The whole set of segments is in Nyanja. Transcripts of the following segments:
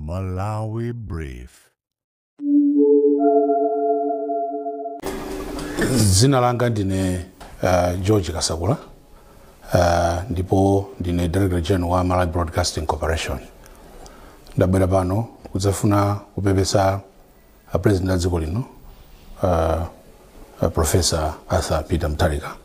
Malawi Brief. Dzina langa ndine George Kasakula, ndipo ndine Director General wa Malawi Broadcasting Corporation. Ndabwera pano kudzafuna kupepesa a President a dziko lino, Professor Arthur Peter Mutharika,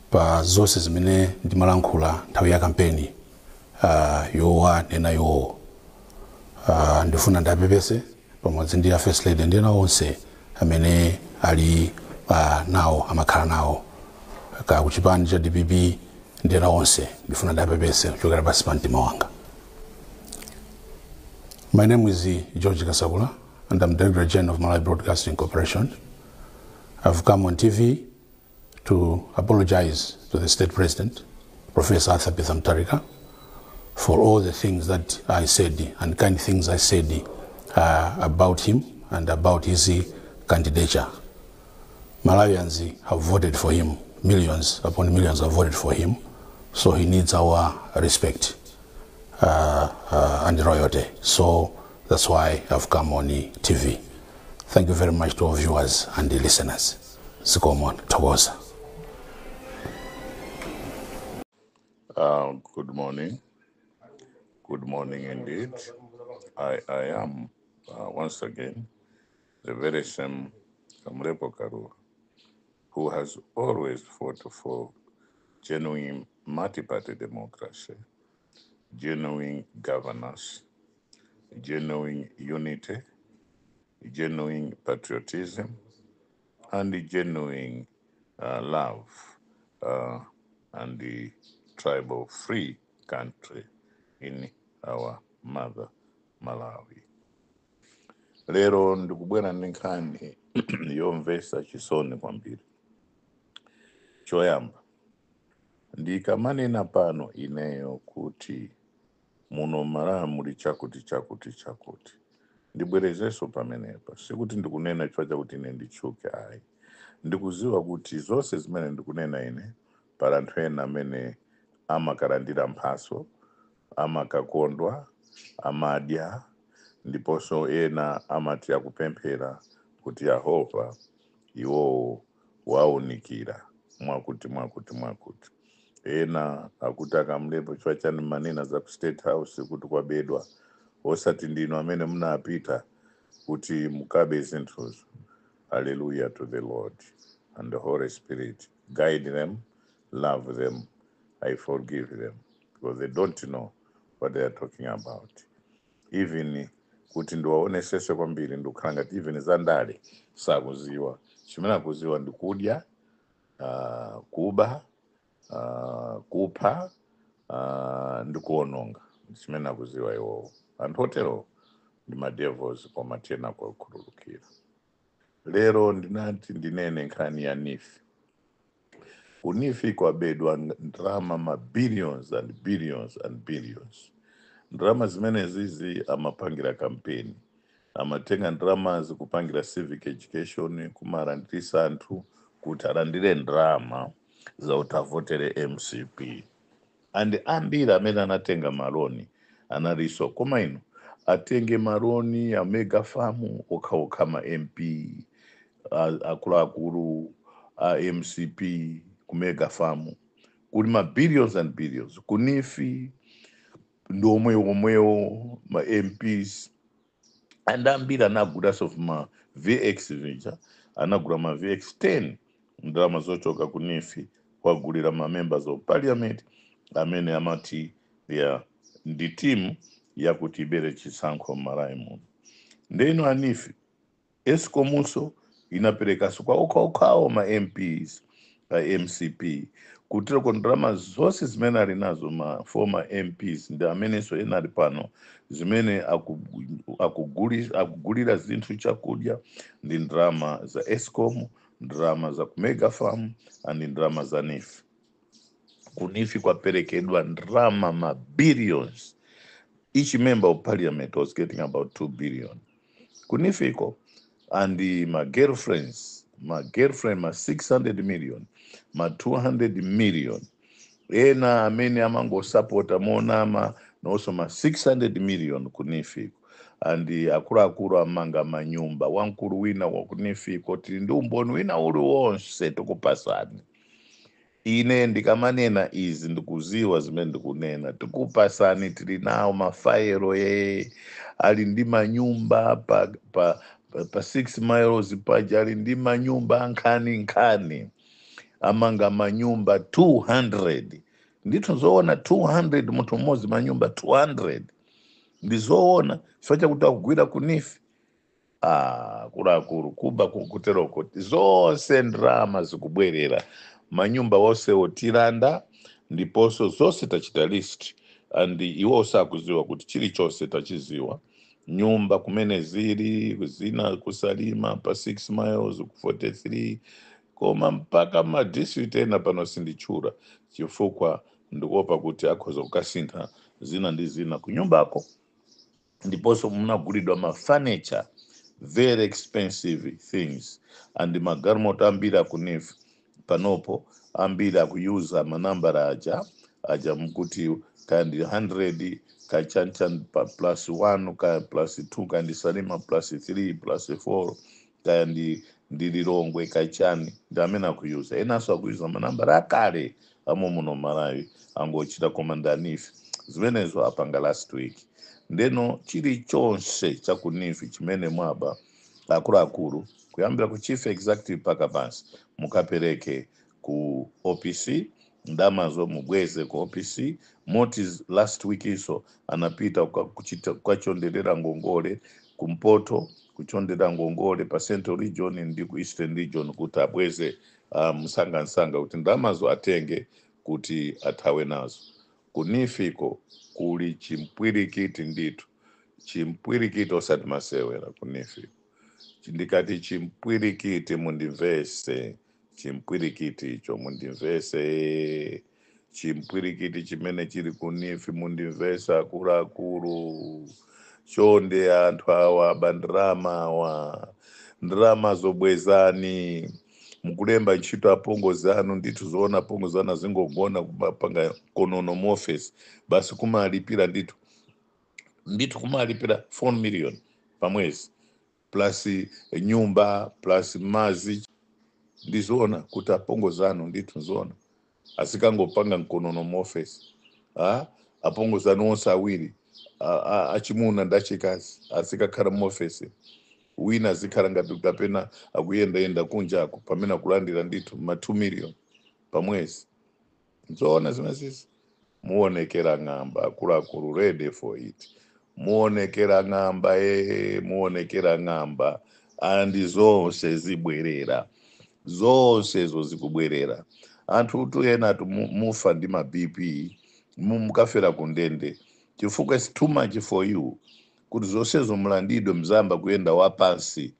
pa zonse zimene ndimalankhula nthawi ya kampeni yowanena iwowo. Ndifuna ndapepese pamodzi ndi a First Lady ndi ena onse amene ali nawo, amakhala nawo ka kuchipani cha DPP ndi ena onse. Ndifuna ndapepese kuchokera pansi pa mtima wanga. My name is George Kasakula and I'm Director General of Malawi Broadcasting Corporation. I've come on TV to apologize to the State President, Professor Arthur Peter Mutharika, for all the things that I said and kind things I said about him and about his candidature. Malawians have voted for him, millions upon millions have voted for him, so he needs our respect and loyalty. So that's why I've come on the TV. Thank you very much to our viewers and the listeners. Zikomo, Thokoza. Good morning. Good morning indeed. I am once again the very same Kamlepo Kalua who has always fought for genuine multi-party democracy, genuine governance, genuine unity, genuine patriotism, and genuine love and the tribal free country in our mother Malawi. Lero ndikubwera ndi nkhani yomvetsa chisoni kwambiri. Choyamba, ndikamanena pano ineyo kuti muno Malawi muli chakuti chakuti chakuti, ndibwerezenso pamenepa, sikuti ndikunena chifukwa chakuti ine nditchuke, ayi. Ndikuziwa kuti zonse zimene ndikunena ine pali anthu ena amene amakalandira mphaso, amakakondwa, amadya, ndiponso ena amati akupemphera kuti Yehova iwowo waunikira mwakuti mwakuti mwakuti. Ena akuti akamlepo chifukwa chani manena za ku State House kuti kwabedwa, osati ndinu amene munapita kuti mukabe zinthuzo. Hallelujah to the Lord and the Holy Spirit. Guide them, love them, I forgive them, because they don't know what they are talking about. Even kuti ndiwaonesese kwambiri, ndikukhala ngati even zandale sakuziwa. Chimene akuziwa ndi kudya, kuba, kupha, ndi kuononga. Chimene akuziwa iwowo. Anthu otero ndi ma devils, koma tiyena kuwakhululukira. Lero ndinati ndinene nkhani ya NEEF. Ku NEEF kwabedwa ndalama ma billions and billions and billions. Ndalama zimene zizi amapangira campaign, amatenga ndalama zikupangira civic education, kumalandirisa anthu kuti alandire ndalama zakuti avotere MCP. And ambiri amene anatenga maloni analiso, koma ino atenge maloni a mega farm okhaokha, ma MP akuluakulu a MCP ku mega farm kuli ma billions and billions. Ku NEEF ndi omwe omwewo ma MPs, and ambiri anagulaso ma VX vija, anagula ma VX 10 ndalama zochoka ku NEEF, kwagulira ma members of parliament amene amati they are ndi team yakuti ibere chisankho m'Malawi muno. Ndeno a NEEF, ESCOMunso inaperekaso kwa okhaokhawo ma MPs a MCP, kutereko ndalama zonse zimene ali nazo ma former MPs ndi amenenso ena ali pano, zimene akugulira zinthu, chakudya, ndi ndalama za ESCOM, ndalama za ku mega farm and ndalama za NEEF. Ku NEEF kwaperekedwa ndalama ma billions. Each member of parliament was getting about 2 billion ku NEEF iko, and my girlfriends, my girlfriend ma 600 million, ma 200 million. Ena amene amangosapota monama Nonso ma 600 million ku NEEF iko, and akuluakulu amanga manyumba. Wamkulu wina wa ku NEEF iko, tili ndi umboni wina uliwonse, tikupasani. Ine ndikamanena izi ndikuziwa zimene ndikunena. Tikupasani, tili nawo mafaelo. Ye ali ndi manyumba pa 6 Miles paja, ali ndi manyumba nkhani nkhani, amanga manyumba 200. Ndithu zoona, 200, munthu mmodzi manyumba 200, ndizoona, chifukwa chakuti akugwira ku NEEF. Ah, akuluakulu, kuba kuteroko, zonse ndrama zikubwerera. Manyumba wonsewo tilanda, ndiponso zonse tachita list, and iwo sakuziwa kuti chilichonse tachiziwa, nyumba kumene zili, zina kuSalima pa 6 Miles, ku 43, koma mpaka ma district ena pano sinditchula chifukwa ndikuopa kuti akhoza kukasintha zina ndi zina kunyumbako. Ndiponso munagulidwa ma furniture, very expensive things, and magalimoto ambiri aku NEEF panopo, ambiri akuyuza manambara aja aja mkuti kandi 100 kachanchan plus 1 ka plus 2, kandi Salima plus 3 plus 4, kaya ndi Lilongwe kachani, ndi amene akuyuza. Enanso akuyuza manambara akale amo muno Malawi, angochita komanda NEEF. Zimenezo apanga last week. Ndeno chilichonse chaku NEEF chimene mwaba, akuluakulu, kuyambira ku chief executive mpaka pansi, mukapereke ku OPC ndamazo, mubweze ku OPC. Moti last week iso anapita kukachonderera ngongole kumpoto, kuchondera ngongole pa Central Region ndi ku Eastern Region kuti abweze msangamsanga, kuti ndamazo atenge kuti athawe nazo. Ku NEEF iko kuli chimpwirikiti ndithu, chimpwirikiti osati masewera ku NEEF iko. Ndikati chimpwirikiti, mundimvese, chimpwirikiti icho mundimvese, chimpwirikiti chimene chili ku NEEF, mundimvese akuluakulu. Chonde, anthu awa bandrama awa, ndrama zobwezani. Mukulemba ntchito apongozi anu, ndithu zoona, apongozi anu azingogona kumapanga konono mu office basi, kumalipira ndithu ndithu, kumalipira 4 million pamwezi, plus nyumba, plus mazi. Ndizoona kuti apongozi anu, ndithu zoona, asikangopanga mkonono mu office. Ah, apongozi anu onse awiri, achimuna ndi achikazi, azikakhala mu office, wina azikhala ngati kapena akuyendayenda kunjako pamene akulandira ndithu ma 2 million pamwezi. Nzoona zimenezi? Muonekera ng'amba, akuluakulu, ready for it. Muonekera ng'amba, muonekera ng'amba, and zonse zibwerera, zonsezo zikubwerera. Anthu tu ena tu mufa ndi ma BP, mukafera ku ndende, chifukwa it's too much for you kuti zonsezo mulandidwe, mzamba kuyenda wapansi.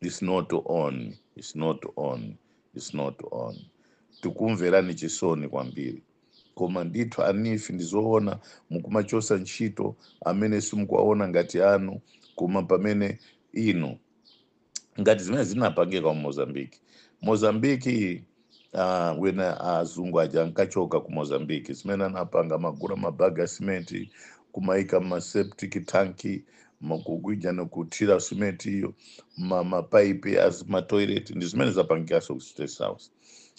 It's not on, it's not on, it's not on. Tikumverani chisoni kwambiri, koma ndithu a NEEF, ndizoona mukumachosa ntchito amene simukuwaona ngati anu, koma pamene inu ngati zimene zinapangika mu Mozambique. Mozambique, wena azungu aja ankachoka ku Mozambique, zimene anapanga, magula mabaga a simenti, kumaika ma septic tank, makukuija nekuthira simenti iyo, mapaipi as ma toilet. Ndi zimene zapangikanso ku State House,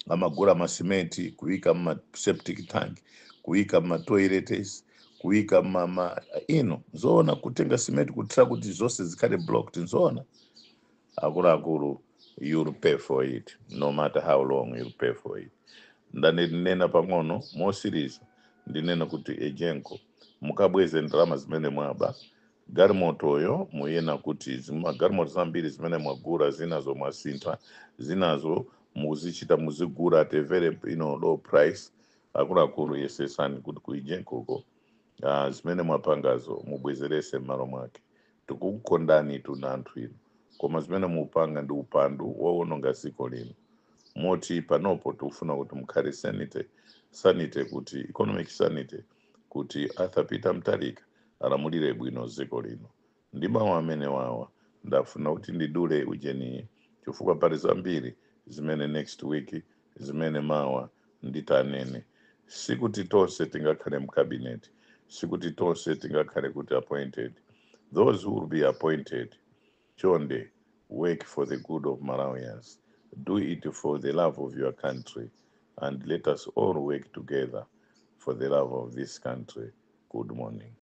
amagula masimenti, kuyika ma septic tank, kuyika ma toilets, kuyika ma ino. Zoona, kutenga simenti kuthira kuti zonse zikhale blocked, nzoona? Akuluakulu, you'll pay for it. No matter how long, you'll pay for it. Ndanena pang'ono mosiriza, ndinena kuti EGENCO, mukabweze ndalama zimene mwaba. Galimotoyo muyena kuti galimoto zambiri zimene mwagula, zinazo mwasintha, zinazo muzichita muzigula at a very low price. Akuluakulu, yesesani kuti ku EGENCO ko zimene mwapangazo mubwezerese m'malo mwake. Tikukukondani tu na anthu inu, koma zimene mupanga ndi upandu wowononga dziko lino. Moti panopo tikufuna kuti mukhale sanity, sanity, kuti economic sanity, kuti Arthur Peter Mutharika alamulire bwino dziko lino. Ndi mawu amene wawa ndafuna kuti ndidule ujeni, chifukwa pali zambiri zimene next week, zimene mawa nditanene. Sikuti tonse tingakhale mu cabinet. Sikuti tonse tingakhale kuti appointed. Those who will be appointed, chonde, work for the good of Malawians. Do it for the love of your country, and let us all work together for the love of this country. Good morning.